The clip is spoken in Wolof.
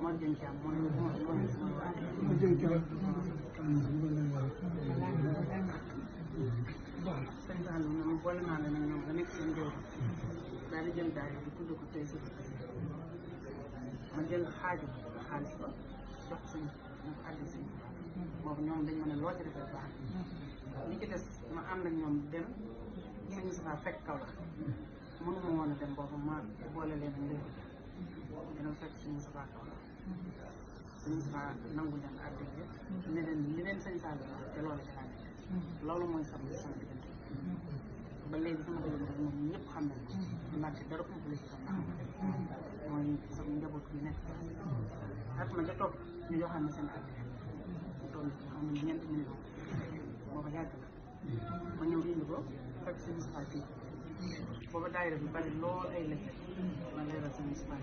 moo jëm ci am mooy sëñ Saalum ñoom boole naa la nag ñoom nga nekk seen jaww daal di jël daay bi tudd ko tey si ma jël xaaju xaalis ba jox suñ ñu ko addi si boobu ñoom dañ ma ne loo ci defee baax li ci des ma ànd ak ñoom dem sëñ Moustapha fekk kaw la mënuma woon a dem boobu ma boole leen ak léegi dina fekk sëñ Moustapha kaw la sëñ Moustapha nangu leen addi yëpp ne leen li leen sëñ Saalum wax te loolu ci laa nekk loolu mooy sama diggante ba léegi sama diggante moom ñëpp xam nañ ko ndaxte dara umpale ci sama mooy sama njaboot bi nekk at ma ca topp ñu joxal ma seen addi ñu toll xam ne 4 millions moo ko yàgg la ma ñëw indi ko fekk si Moustapha fii booba daayira bi bari lool ay lëkk ma leeral si Moustapha